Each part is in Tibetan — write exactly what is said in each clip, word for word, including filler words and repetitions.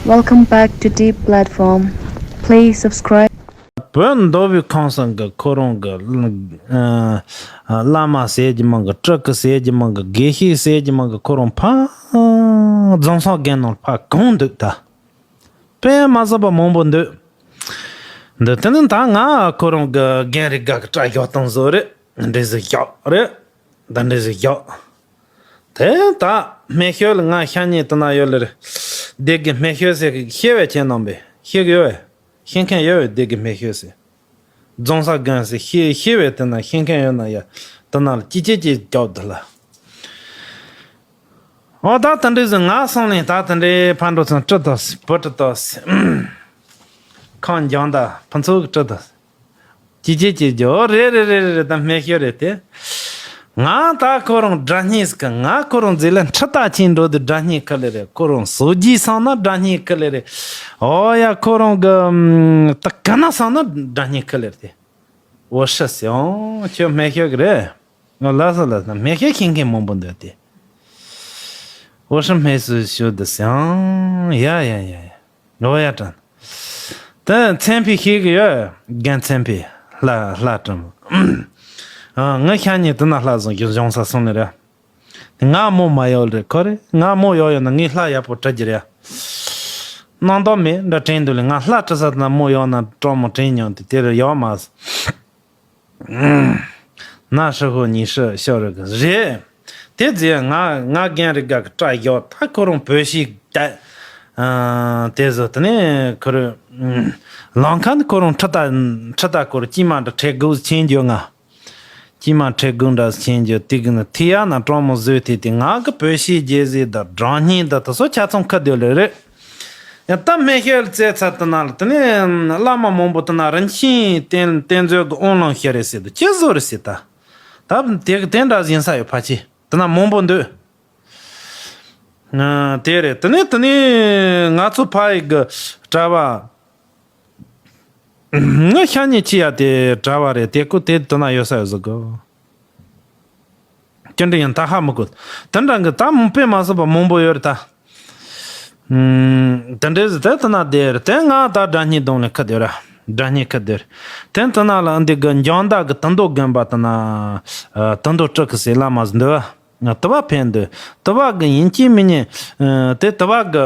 Welcome back to Deep Platform. Please subscribe. བོད་མདོ་དབུས་ཁམས་གསུམ་གྱི་ཁོ་རང་གི་ཨ་བླ་མ་ཟེར་གྱི་མང་གི། སྤྲུལ་སྐུ་ཟེར་གྱི་མང་གི། དགེ་བཤེས་ཟེར་གྱི་མང་གི། ཁོ་རང་ཕ་རྫོང་སོག་རྒན་ནང་ཕ་གང་འདུག་ད། དཔེ་མ་སྲིད་པ་མང་པོ་འདུག་འདི་དེ་ནི་ད་ང་ཁོ་རང་གི་རྒན་རིགས་འགའ་གི་སྐྲ་བཞག་སྟངས་བཟོ་རེད། འདི་ཟིག་བཞག་རེད། ད་འདི་ཟིག་བཞག་དེ་ད་སྨད་ཤོད་ལ་ང་ཤ་ཉེ་དེ་ན་ཡོད་ལེ་རེད། སྡེ་དགེ་སྨད་ཤོད་ཟེར་གི་ཤེས་པའི་ཁྱེད་རྣམ་པས་ཤེས་གི་ཡོད་པས། ཤེས་མཁན་ཡོད་པས། སྡེ་དགེ་སྨད་ཤོད་ཟེར། རྫོང་སོག་རྒན་ཟེར་ཤེས་ཤེས་པའི་དེ་ན་ཤེས་མཁན་ཡོད་ན་ཡ། དེ་ན་ལ་ཅི་ཅི་ཅི་རྒྱབ་དེ་ལ། འོ་ད་དེ་འདྲའི་ཟིག་ང་སོང་ནས་ད་དེ་འདྲའི་ཕར་འགྲོ་ཚུན་སྤྲུལ་ཏོ་ཟེར། བུ་སྤྲུལ་ཏོ་ཟེར། ཁང་འཇང་ད་ཕུན་ཚོགས་ཀྱི་སྤྲུལ་ཏོ་ཟེར། ཅི་ཅི་ཅི་ཅི། འོ་རེད་རེད་རེད་རེད། ད་སྨད་ཤོད་རེད་དེ། ང་ད་ཁོ་རང་དགྲ་གཉེན་ཟིག་གི། ང་ཁོ་རང་ཟིག་ལ་ཁྲི་ལྟ་ཅིག་འགྲོ་དུས་དགྲ་གཉེན་ཁི་ལེ་རེད། ཁོ་རང་སོ་རྒྱུས་སོང་ན་དགྲ་གཉེན་ཁི་ལེ་རེད། འོ་ཡ་ཁོ་རང་གི་ད་ག་ན་སོང་ན་དགྲ་གཉེན་ཁི་ལེ་རེད་དེ། འོ་ཧྲི་ཟེར། འོ་ཁྱོད་སྨད་ཤོད་གི་རེད། ང་ལ་ས་ལ་ས་སྨད་ཤོད་ཤེས་མཁན་མང་པོ་འདུག་སྟེ། འོ་ཧྲི་སྨད་སུ་ཤོད་དུ་སང་ཡ་ཡ་ཡ་ཡ། འོ་ཡ་དྲན། ད་མཚན་ཕི་ཤེས་གི་ཡོད། རྒན་མཚན་ཕི་ལྷ་ལྷ་དྲན་མོ། ཨ་ང་ཤ་ཉེ་དེ་ན་ལྷ་བཟང་གི་བྱུང་ས་སོང་ནི་རེད། ང་མོ་མ་ཡོད་རེད་ཁོ་རེ། ང་མོ་ཡོད་ཡོད་ན་ངས་ལྷ་ཡག་པོ་བྲི་རྒྱུ་རེད། སྣང་དོགས་མེད་འདྲ་དྲན་འདུག་ལེ། ང་ལྷ་བྲི་ས་དེ་ན་མོ་ཡོད་ན་སྤྲང་མོ་དྲན་མྱོང་དེ་དེ་རུ་ཡོད་མ་སོང་། ན་ཧྲི་ཧོ་ཉི་ཧྲི་ཤོ་རི་གི་རེད། དེ་རྗེས་ང་ང་རྒན་རིགས་འགའ་གི་སྐྲ་བཞག་ད་ཁོ་རང་བོད་ཤིག་ད། ཨ་དེ་ཟོ་དེ་ནས་ཁོ་རང་ལང་ཁ་ནི་ཁོ་རང་ཁྲི་ད་ཁྲི་ད་སྐོར་དཀྱིལ་མ་འདྲ་ཁྲེ་གུ་ཆེན་འགྱོ་ང་། དཀྱིལ་མ་ཁྲེ་གུ་འདྲ་ཆེན་འགྱོ་དེ་གི་ནི་ཐི་ཡ་ན་སྤྲང་མོ་བཟོས་དེ་དེ་ང་གི་བོད་ཤིག་རྒྱལ་ཟེར་ད་སྒྲ་སྙན་ད་དེ་སོ་ཆ་ཚང་ཁ་སྡོད་ལེ་རེད། ཡང་ད་སྨད་ཤོད་ལ་བཙལ་ཚར་དེ་ན་ལ་དེ་ནས་བླ་མ་མང་པོ་དེ་ན་རིན་ཆེན་རྟེན་རྟེན་མཛོད་ཀྱི་དབང་ལུང་ཤེས་རེད་ཟེར་དུ་ཅི་བཟོ་རེད་ཟེར་ད། ད་དེ་གི་དེ་འདྲ་ཡིན་ས་ཡོད་ཕ་ཆེ་དེ་ན་མང་པོ་འདུག་དེ་རེད། དེ་ནས་དེ་ནས་ང་ཚོ་ཕ་ཡི་གི་གྲྭ་བ་ང་ཤ་ཉེ་ཆེ་ཡ་དེ་གྲྭ་བ་རེད་དེ་ཁོ་དེ་དེ་ན་ཡོད་ས་ཡོད་ཟེར་གོ་ཅི་འདྲ་ཡིན་ད་ཧ་མི་གོ། དེ་འདྲ་གི་ད་མོ་དཔེ་མ་སྲིད་པ་མང་པོ་ཡོད་རེད་ད། ཨུམ། དེ་འདྲའི་ཟི་དེ་དེ་ན་དེ་རེད་དེ་ང་ད་སྒྲ་སྙན་གདོང་ལེན་ཁ་དེ་ར། སྒྲ་སྙན་ཁ་དེ་རེད། དེ་དེ་ན་ལ་འདི་གི་འཇང་ད་གི་དུད་འགྲོ་དགོན་པ་དེ་ན། ཨ་དུད་འགྲོ་སྤྲུལ་སྐུ་ཟེར་བླ་མ་ཟི་འདི་བ། དུ་བ་ཕན་འདོད་དུ་བ་གི་ཡིན་གཅིག་མིན་གཉིས། ཨ་དེ་དུ་བ་གི་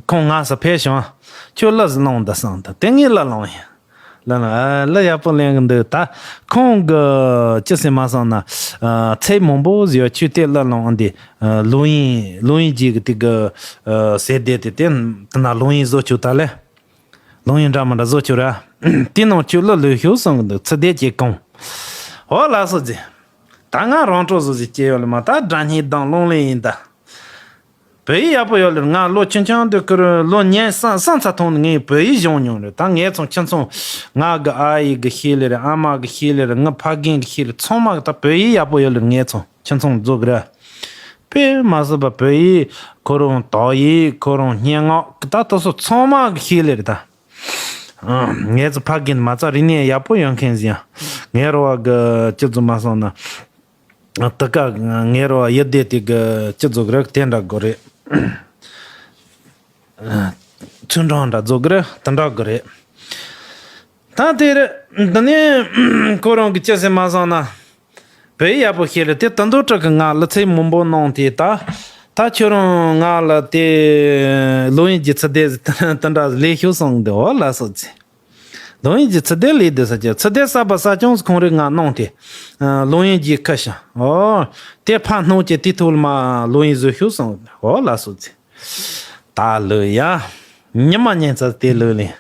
ཁོང་ང་ས་ཕེབས་བྱུང་། ཁྱོད་ལ་ཟི་ལོང་འདི་སང་ད་དེ་ངས་ལ་ལོང་ཡིན། ལ་ལ་ཨ་ལ་ཡག་པོ་ལེན་གི་འདུག་ད་ཁོང་གི་ཅི་ཟེར་མ་སོང་ན། ཨ་ཚེ་མང་པོ་ཟེར་ཆུ་དེ་ལ་ལོང་ཨ་འདི། ཨ་ལོང་ཡིན་ལོང་ཡིན་རྗེས་གི་དེ་གི་ཨ་ཟེར་བསྡད་དེ་དེ་དེ་ན་ལོང་ཡིན་བཟོ་ཆུ་ད་ལེ། ལོང་ཡིན་འདྲ་མི་འདྲ་བཟོ་ཆུ་ར། དེ་ནང་ཆུ་ལ་ལོས་ཤུགས་སོང་གི་འདུག་ཚེ་དེ་ཅེ་གོང་། འོ་ལ་སོ་ཟེར། ད་ང་རང་གྲོགས་བཟོ་ཟེར་སྐྱེ་ཡོད་ལ་མ་ད་སྒྲ་སྙན་གདོང་ལོང་ལེ་ཡིན་ད། བོད་ཡིག་ཡག་པོ་ཡོད་ལེ། ང་ལོ་ཆུང་ཆུང་དུས་ཁུར་ལོ་ཉེར་གསུམ་གསུམ་ཚ་ཐོང་ནས་ངས་བོད་ཡིག་སྦྱོང་མྱོང་རེད། ད་ངས་ཚང་ཁྱིམ་ཚང་ང་གི་ཨ་ཡིག་གི་ཤེས་ལེ་རེད། ཨ་མ་གི་ཤེས་ལེ་རེད། ངའི་ཕ་རྒན་གི་ཤེས་ལེ་ཚང་མ་གི་ད་བོད་ཡིག་ཡག་པོ་ཡོད་ལེ། ངས་ཚང་ཁྱིམ་ཚང་རྫོགས་གི་རེད། དཔེ་མ་སྲིད་པ་བོད་ཡིག་ཁོ་རང་དག་ཡིག་ཁོ་རང་སྙན་ངག་གི་ད་ད་སོ་ཚང་མ་གི་ཤེས་ལེ་རེད་ད། ངས་ཚོ་ཕ་རྒན་མ་རྩ་རིག་གནས་ཡག་པོ་ཡོད་མཁན་ཟིག་ཡང་ངའི་རོ་བ་གི་ཅི་ཚོ་མ་སོང་ན། དེ་ག་ངའི་རོ་ཡི་དེ་དེ་གི་ཅི་རྫོགས་རེད་དེ་འདྲ་དགོས་རེད། ཚུལ་འདྲ་འདྲ་རྫོགས་གི་རེད་དེ་འདྲ་དགོས་རེད། ད་དེ་རེད། འདི་ནས་ཁོ་རང་གི་ཅི་ཟེར་མ་སོང་ན། བོད་ཡིག་ཡག་པོ་ཤེས་རེད་དེ་དུད་འགྲོ་སྤྲུལ་སྐུ་ང་ལ་ཚིག་མང་པོ་གནང་དེ་ད། ད་ཁྱོད་རང་ང་ལ་དེ་ལོང་ཡིན་གྱི་ཚུལ་དེ་དེ་འདྲ་ལས་ཤོག་སོང་འདི་འོ་ལ་སོ་ཚེ། ལོང་ཡིན་གྱི་ཚུལ་དེ་ལས་དེ་ས་ཀྱི་ཚུལ་དེ་གསར་པ་གསར་རྐྱང་ཁོང་རིག་ང་གནང་དེ། ལོང་ཡིན་གྱི་ཁ་ཤ། ཨོ། དེ་ཕ་སྣང་གྱི་དེ་ཐོག་ལ་མ་ལོང་ཡིན་བཟོ་ཤོག་སོང་། ཨོ་ལ་སོ་ཚེ། ད་ལོས་ཡ། ཉི་མ་ཉིན་ཚ་དེ་ལོས་ལེ།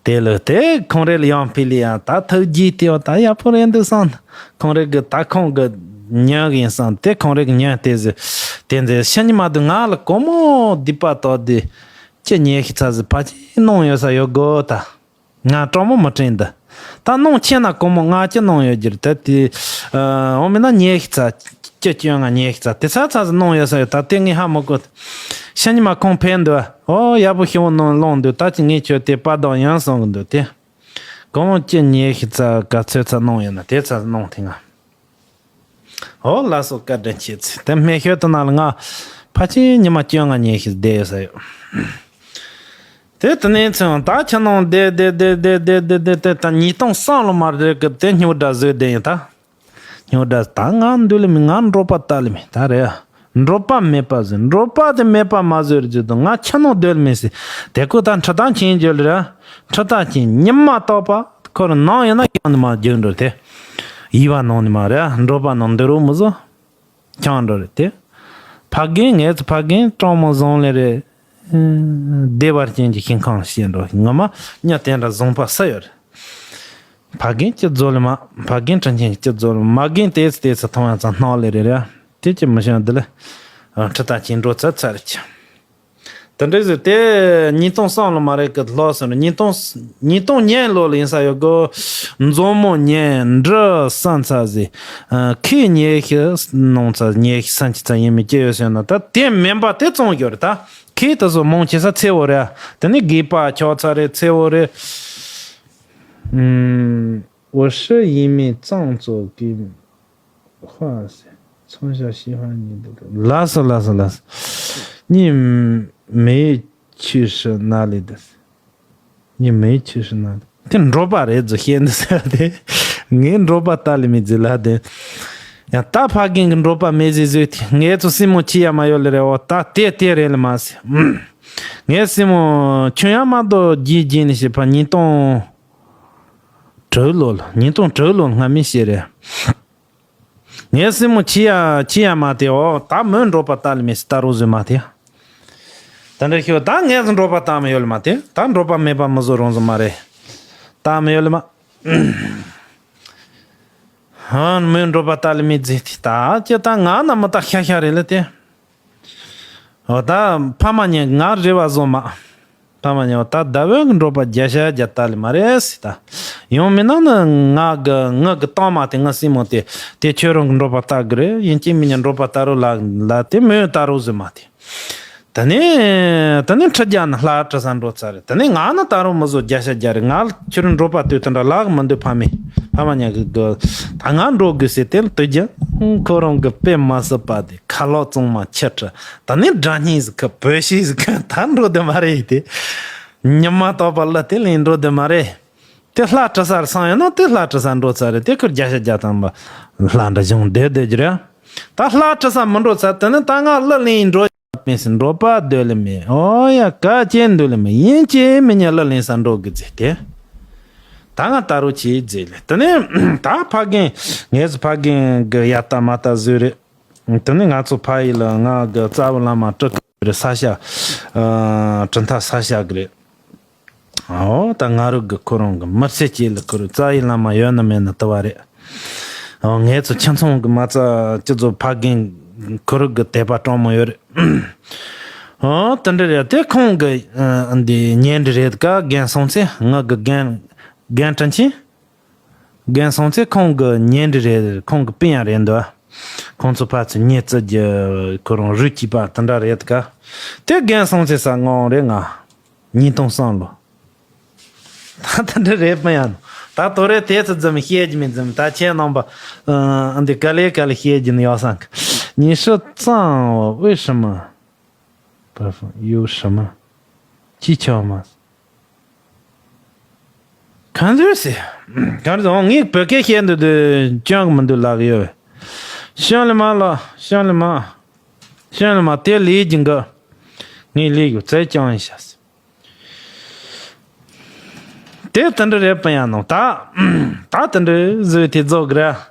དེ་ལོས་དེ་ཁོང་རེ་ལ་ཡང་ཕི་ལི་ཡ་ད་ཐུགས་རྗེ་དེ་བ་ད་ཡག་པོ་རེད་འདུག་སོང་། ཁོང་རེ་གི་ད་ཁོང་གི་ཉོན་གི་ཡིན་སོང་དེ་ཁོང་རེ་གི་ཉོན་དེ་ཟེར། དེ་ཟེར་ཤ་ཉི་མ་དུ་ང་ལ་གོ་མོ་སྡིག་པ་དོག་དེ། ཅི་ཉེ་ཤི་ཚ་ཟི་ཕ་ཅི་གནང་ཡོད་ས་ཡོད་དགོ་ད། ང་སྤྲང་མོ་མི་དྲན་འདི། ད་གནང་ཆེ་ན་གོ་མོ་ང་ཅི་གནང་ཡོད་རྒྱུ་རེད་ད་དེ། འོ་མིན་ན་ཉེ་ཤི་ཚ། ཅི་སྐྱོན་ང་ཉེ་ཤི་ཚ་དེ་ཚ་ཚ་ཟི་གནང་ཡོད་ས་ཡོད་ད་དེ་ངས་ཧ་མི་གོ། ཤ་ཉི་མ་ཁོང་ཕན་འདུག་ཨོ་ཡག་པོ་ཞེ་བོ་གནང་ལོང་འདུག་ད་ཅི་ངས་ཁྱོད་དེ་པ་དང་ཡང་སོང་གི་འདུག་དེ། གོ་མོ་ཅི་ཉེ་ཤི་ཚ་ག་ཚོད་ཚ་གནང་ཡོད་ན་དེ་ཚ་གནང་དེ་ང་། ཨོ་ལ་སོ་བཀའ་དྲིན་ཆེ་ཚེ་དེ་སྨད་ཤོད་དུ་ན་ལ་ང་ཕ་ཆེན་ཉི་མ་སྐྱོན་ང་ཉེ་ཤི་བསྡད་ཡོད་ས་ཡོད། དེ་དེ་ནས་ཚེ་ད་ཁྱི་ནང་བསྡད་བསྡད་བསྡད་བསྡད་བསྡད་བསྡད་བསྡད་ད་ཉིས་སྟོང་གསུམ་ལོ་མ་རེད་གི་དེ་སྨྱོ་སྒྲ་བཟོས་བསྡད་ཡིན་ད། སྨྱོ་སྒྲ་ད་ང་འདུལ་ལེ་མི་ང་འགྲོ་པ་ལྟ་ལེ་མི་ད་རེད་ཡ། འགྲོ་པ་མེད་པ་བཟོས། འགྲོ་པ་དེ་མེད་པ་མ་བཟོས་རེད་ཟེར་དུས་ང་ཁྱི་ནང་སྡོད་ལེ་མི་སྲིད། དེ་ཁོ་ད་འཕྲུལ་ཐག་ཆེན་བརྗོད་ལེ་ར། འཕྲུལ་ཐག་ཆེན་ཉི་མ་རྟག་པ་ཁོ་རང་ནང་ཡོད་ན་ཡང་ནི་མ་བརྗོད་འགྲོ་དེ། ཡིད་བ་ནང་ནི་མ་རེད་ཡ། འགྲོ་པ་ནང་འདུལ་རོགས་མི་བཟོ། ཆང་འགྲོ་རེད་དེ། ཕ་རྒན་ངས་ཚོ་ཕ་རྒན་གྲོགས་མོ་བཟང་ལེ་རེད། བདེ་བར་ཅན་གྱི་ཞིང་ཁམས་བཤད་འགྲོ་ངོ་མ་ཉ་དེ་འདྲ་བཟང་པ་ས་ཡོད་རེད། ཕ་རྒན་ཅི་བཟོ་ལེ་མ། ཕ་རྒན་དྲིན་ཆེན་གྱི་ཅི་བཟོ་ལེ་མ། རྒན་དེ་ཚོ་དེ་ཚོ་མཐོང་ཡང་ཚང་སྣང་ལེ་རེད་ར། དེ་ཅི་མི་ཤེས་འདི་ལེ། འཕྲུལ་ཐག་ཆེན་འགྲོ་ཚར་ཚར་ཅི། དེ་འདྲ་ཟེར་དེ་ཉིས་སྟོང་གསུམ་ལོ་མ་རེད་གི་ལྷོ་སོང་ཉིས་སྟོང་ཉིས་སྟོང་ཉིན་ལོ་ལ་ཡིན་ས་ཡོད་གོ། མཛོ་མོ་ཉན་འབྲི་ས་ཚ་ཟེ། ཁོས་ཉེ་ཤི་ནོང་ཚ་ཉེ་ཤི་ས་ཆི་ཚ་ཡིན་མི་སྐྱེ་ཡོད་ཟེར་ན་ད་དེ་མིན་པ་དེ་བཙོང་རྒྱུ་རེད་ད། ཁོས་དེ་ཚོ་མང་ཆེ་ས་ཚེ་བོ་རེད། དེ་ནི་དགེ་པ་ཆོག་ཚ་རེད་ཚེ་བོ་རེད། ཨུམ། 我是一名藏族给 画师，从小喜欢你的歌。 ལགས་སོ་ལགས་སོ་ལགས་སོ། 你没去是哪里的？ 你没去是哪里？ དེ་འགྲོ་པ་རེད་ཟེར་བཤད་འདི་ཟེར་དེ། ངའི་འགྲོ་པ་ལྟ་ལེ་མི་ཟེར་ལ་དེ། ཡང་ད་ཕ་རྒན་གྱི་འགྲོ་པ་མེད་ཟེར་ཟེར་དེ་ངའི་ཚོ་སྲིང་མོ་ཁྱི་ཡ་མ་ཡོད་ལེ་རེད་འོ་ད་དེ་དེ་རེད་ལེ་མ་ཟེར། ངའི་སྲིང་མོ་ཁྱོད་ཡ་མ་དོ་རྒྱས་རྒྱས་ནི་ཞེས་པ་ཉིས་སྟོང་དྲུག་ལོ་ལ་ཉིས་སྟོང་དྲུག་ལོ་ལ་སྔ་མི་ཤེས་རེད། ངའི་སྲིང་མོ་ཁྱི་ཡ་ཁྱི་ཡ་མ་དེ་འོ་ད་མོས་འགྲོ་པ་ལྟ་ལེ་མི་སྲིད་ལྟ་རོགས་ཟེར་མ་དེ། ད་འདྲ་ཤོད་ད་ངས་འགྲོ་པ་ལྟ་མི་ཡོད་ལེ་མ་དེ་ད་འགྲོ་པ་མེད་པ་མི་བཟོ་རང་བཟོ་མ་རེད། ལྟ་མི་ཡོད་ལེ་མ། ཧན་མོས་འགྲོ་པ་ལྟ་ལེ་མི་ཟེར་དེ་ད་ཅི་ད་ང་ན་མི་ལྟ་ཤ་ཤ་རེད་ལེ་དེ། འོ་ད་ཕ་མ་ཉེ་ང་རེ་བ་བཟོ་མ། ཕ་མ་ཉེ་འོ་ད་ཟླ་བོའི་གི་འགྲོ་པ་བརྒྱ་ཤ་བརྒྱ་ལྟ་ལེ་མ་རེད་ཟེར་ད། ཡང་མིན་ན་ནི་ང་གི་ངི་གི་གཏམ་མ་དེ་ངི་སྲིང་མོ་དེ་དེ་ཁྱོད་རང་གི་འགྲོ་པ་ལྟ་གི་རེད་ཡིན་གཅིག་མིན་ཉག་འགྲོ་པ་ལྟ་རོགས་ལ་ལ་དེ་མོས་ལྟ་རོགས་ཟེར་མ་དེ། ད་ནི་ད་ནི་ཁྲི་བརྒྱ་ནི་ལྷ་ཁྲི་ས་འགྲོ་ཚར་རེད་ད་ནི་ང་ནི་ད་རུང་མི་བཟོ་བརྒྱ་ཤ་བརྒྱ་རེད་ང་ཁྱོད་རང་འགྲོ་པ་ལྟོས་དེ་འདྲ་ལག་མི་འདུག་ཕ་མས་ཕ་མ་ཉག་གི་གི་ད་ང་འགྲོ་དགོས་ཟེར་དེ་ལ་ལྟོས་རྒྱུ་ཁོ་རང་གི་དཔེ་མ་སྲིད་པ་དེ་ཁ་ལོ་བཙོང་མ་ཁྱི་ཁྲི། ད་ནི་སྒྲ་སྙན་ཟིག་གི་བོད་ཤིག་ཟིག་གི་ད་འགྲོ་དེ་མ་རེད་དེ། ཉི་མ་རྟག་པར་ལ་དེ་ལས་འགྲོ་དེ་མ་རེད། དེ་ལྷ་ཁྲི་སར་སང་ཡོད་ན་དེ་ལྷ་ཁྲི་ས་འགྲོ་ཚར་རེད་དེ་ཁུར་བརྒྱ་ཤ་བརྒྱ་ཐམ་པ་ལྷ་འདྲ་བྱུང་བསྡད་བསྡད་རྒྱུ་རེད། ད་ལྷ་ཁྲི་ས་མི་འགྲོ་ཚར་དེ་ནི་ད་ང་གླུ་ལེན་འགྲོ་མེད་སི་འགྲོ་པ་སྡོད་ལེ་མེད་ཨོ་ཡ་ག་ཅེ་འདུག་ལེ་མེད་ཡིན་ཅེ་མི་ཉ་གླུ་ལེན་ས་འགྲོ་གི་ཚེ་དེ། ད་ང་ད་རུ་ཆེ་རྫས་ལེ་དེ་ནི་ད་ཕ་རྒན་ངས་སི་ཕ་རྒན་གི་ཡ་ལྟ་མ་ལྟ་བཟོས་རེད། དེ་ནི་ང་ཚོ་ཕ་ཡུལ་ལ་ང་གི་རྩ་བ་བླ་མ་སྤྲུལ་སྐུ་རེད་ས་ཤ། ཨ་གྲུབ་མཐའ་ས་ཤ་གི་རེད། ཨོ་ད་ང་རུ་གི་ཁོ་རང་གི་མི་ཚེ་སྐྱེལ་ལ་ཁོ་རུ་རྩ་བའི་བླ་མ་ཡོད་ན་མེད་ན་དུ་བ་རེད། ཨོ་ངས་ཚོ་ཁྱིམ་ཚང་གི་མ་རྩ་སྤྱི་ཚོགས་ཕ་རྒན་ཁོ་རུ་གི་དད་པ་སྤྲང་མོ་ཡོད་རེད། ཨོ་དེ་འདྲ་རེད་དེ་ཁོང་གི་ཨ་འདི་ཉེ་འབྲེལ་རེད་ཀ་རྒན་སོང་ཚེ་ང་གི་རྒན་རྒན་དྲིན་ཆེན། རྒན་སོང་ཚེ་ཁོང་གི་ཉེ་འབྲེལ་རེད་ཁོང་གི་སྤུན་ཡང་རེད་འདུག་ཁོང་ཚོ་ཕར་ཚུར་ཉེ་བརྩི་རྒྱུ་ཁོ་རང་རུས་གཅིག་པ་དེ་འདྲ་རེད་ཀ། དེ་རྒན་སོང་ཚེ་ས་ངོ་རེད་ང་། ཉིས་སྟོང་གསུམ་ལོ། ད་ད་འདྲ་རེད་པ་ཡང་ད་དོ་རེད་དེ་ཚོ་ཙམ་བཤད་རྒྱུ་མིན་ཙམ་ད་ཁྱེད་རྣམ་པ་ཨ་འདི་ག་ལེ་ག་ལེ་བཤད་རྒྱུ་ནི་ཡོད་སང་གི། 你是藏獒为什么 不服有什么技巧吗 གང་འདུག་ཟེར། གང་རེད་ཟེར་ངས་བོད་སྐད་བཤད་འདུག་དུས་སྐྱོན་གི་མི་འདུག་ལབ་ཡོད། ཤོན་ལི་མ་ལ་ཤོན་ལི་མ། ཤོན་ལི་མ་དེ་ལས་ཀྱི་འགི། ངས་ལས་ཀྱི་རྩལ་སྐྱོན་ཡིན་ཤག་ཟེར། དེ་དེ་འདྲ་རེད་པ་ཡང་ནོ་ད། ད་དེ་འདྲ་བཟོས་དེ་རྫོགས་གི་ར།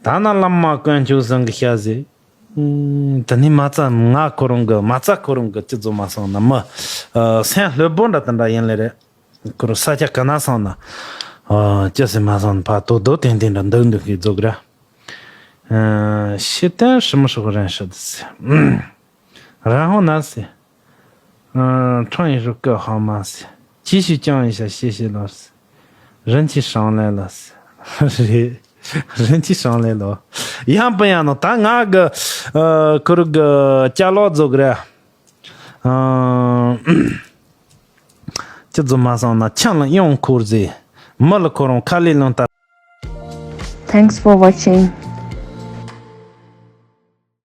ད་ན་བླ་མ་དཀོན་མཆོག་བཟང་གི་ཤ་ཟེར། ཨུམ། དེ་ནས་མ་རྩ་ང་ཁོ་རང་གི་མ་རྩ་ཁོ་རང་གི་ཅི་བཟོ་མ་སོང་ན་མི། ཨ་སེམས་ལྷོད་པོ་འདྲ་དེ་འདྲ་ཡིན་ལེ་རེད། ཁོ་རང་ས་ཆ་ག་ན་སོང་ན། ཨ་ཅི་ཟེར་མ་སོང་ན་ཕ་དོ་དོ་ཏན་ཏན་འདྲ་འདུག་འདུག་གི་རྫོགས་ར། 嗯，现在什么时候认识的？然后呢？嗯，唱一首歌好吗？继续讲一下，谢谢老师。人气上来了，人气上来了。ཡང་པ་ཡང་ནོ་ད་ང་གི་ཨ་ཁུར་གི་ཅ་ལོ་རྫོགས་ར། ཨ་ཅི་རྫོགས་མ་སོང་ན་ཆང་ལ་གཡང་འཁོར་ཟེ། མི་ལ་ཁོ་རང་ཁ་ལས་ལོན་ལྟར། Thanks for watching.